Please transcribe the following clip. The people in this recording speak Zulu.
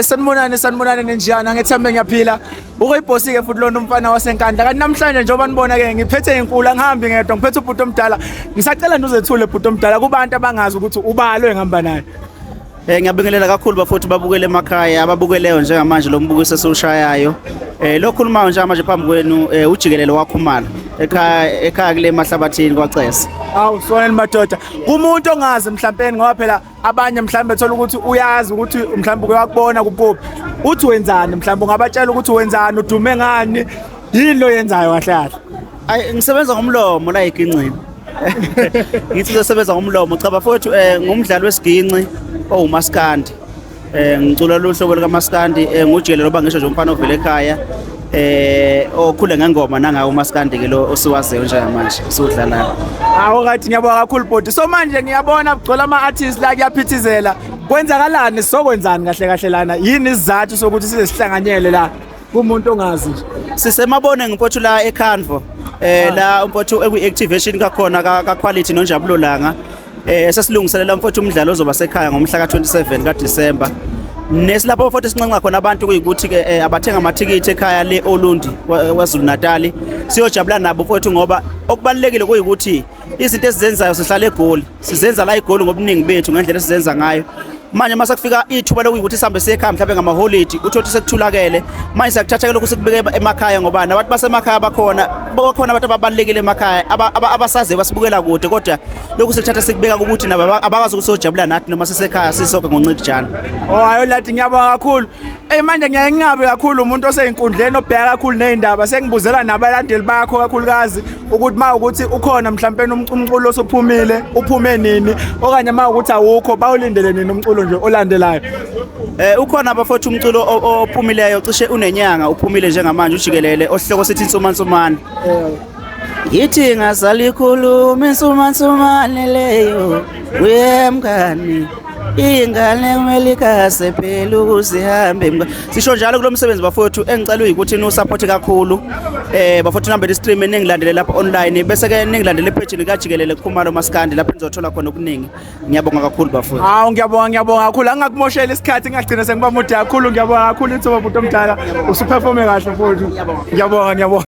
Sanibonani, sanibonani, ninjani? Angithembe ngiyaphila. Ukuyibhosi ke futhi lona umfana waseNkandla. Kanti namhlanje njengoba nibona ke ngiphethe inkulu, angihambi ngedwa, ngiphethe ubhuti omdala. Ngisacela nje uzethule, bhuti omdala, kubantu abangazi ukuthi ubalwe ngihamba naye. Ngiyabingelela kakhulu bafowethu babukele emakhaya, ababukeleyo njengamanje lo mbukiso esiwushayayo. Lo khulumayo njengamanje phambi kwenu uJikelele waKhumalo ekhaya kule Mahlabathini kwaCese. Awu soneni madoda. Kumuntu ongazi mhlawumbe, ngoba phela abanye mhlawumbe thola ukuthi uyazi ukuthi mhlawumbe uyakubona kuphi. Uthi wenzani mhlawumbe, ungabatshela ukuthi wenzani, udume ngani? Yini lo yenzayo kahle kahle? Ay, ngisebenza ngomlomo la eginqini. Ngithi uzosebenza ngomlomo. Cha bafowethu, ngumdlali wesiginci owumaskandi. Ngicula lo hlobo likaMaskandi, nguJele loba ngisho nje umfana ovela ekhaya okhule ngengoma nangawo umaskandi ke lo osiwaziyo njengamanje usiwudlalayo. Awu kathi ngiyabonga kakhulu, bhuti. So manje ngiyabona kugcwele ama-artists la, kuyaphithizela. Kwenzakalani, sokwenzani kahle kahle lana? Yini isizathu sokuthi size sihlanganyele la kumuntu ongazi nje? Sisemabone ngimfowethu la eKhanvo, la umfowethu ekwi-activation kakhona ka Quality noNjabulo Langa. Sesilungiselela mfowethu umdlalo ozoba sekhaya ngomhla ka27 kaDisemba. Nesilapho futhi sinxenxa khona abantu kuyikuthi ke abathenga amathikithi ekhaya le Olundi kwaZulu Natal, siyojabula nabo mfowethu, ngoba okubalekile kuyikuthi izinto esizenzayo sihlala eGoli, sizenza la eGoli ngobuningi bethu ngendlela esizenza ngayo. Manje mase kufika ithuba lokuyikuthi sihambe siye ekhaya mhlawumbe ngamaholidi, uthole ukuthi sekuthulakele. Manje siyakuthatha ke lokhu sikubeke emakhaya, ngoba nabantu basemakhaya bakhona, bakhona abantu ababalulekile emakhaya abasaziyo, basibukela kude, kodwa lokhu sikuthatha sikubeka ukuthi nabo abakwazi ukuthi sojabula nathi noma sisekhaya sisonke ngoncikijana. Oh hayi lathi ngiyabonga kakhulu. Ey, manje ngiyaye ngingabe kakhulu umuntu osey'inkundleni obheka kakhulu ney'ndaba, sengibuzela nabalandeli bakho kakhulukazi ukuthi ma ukuthi ukhona mhlampeni umculo osuphumile, uphume nini, okanye ma ukuthi awukho, bawulindele nini umculo nje olandelayo? Ukhona abafowethu umculo ophumileyo, cishe unenyanga uphumile njengamanje, ujikelele osihloko sithi Insumansumane. Yithi ngazalikhuluma insumansumane leyo, uye mngani, ingane kumele ikase phela ukuze ihambe mngani. Sisho njalo kulo msebenzi bafowethu, engicela uyikuthi niwusupport kakhulu bafowethu, nihambele stream, ningilandele lapha online, bese ke ningilandele epage likaJikelele Khumalo Maskandi lapho nizothola khona okuningi. Ngiyabonga kakhulu bafowethu. Hawu ngiyabonga, ngiyabonga kakhulu. Angingakumoshela isikhathi, ngingagcina sengiba mude kakhulu. Ngiyabonga kakhulu ithuba, bhuti omdala. Usuperforme kahle mfowethu. Ngiyabonga, ngiyabonga.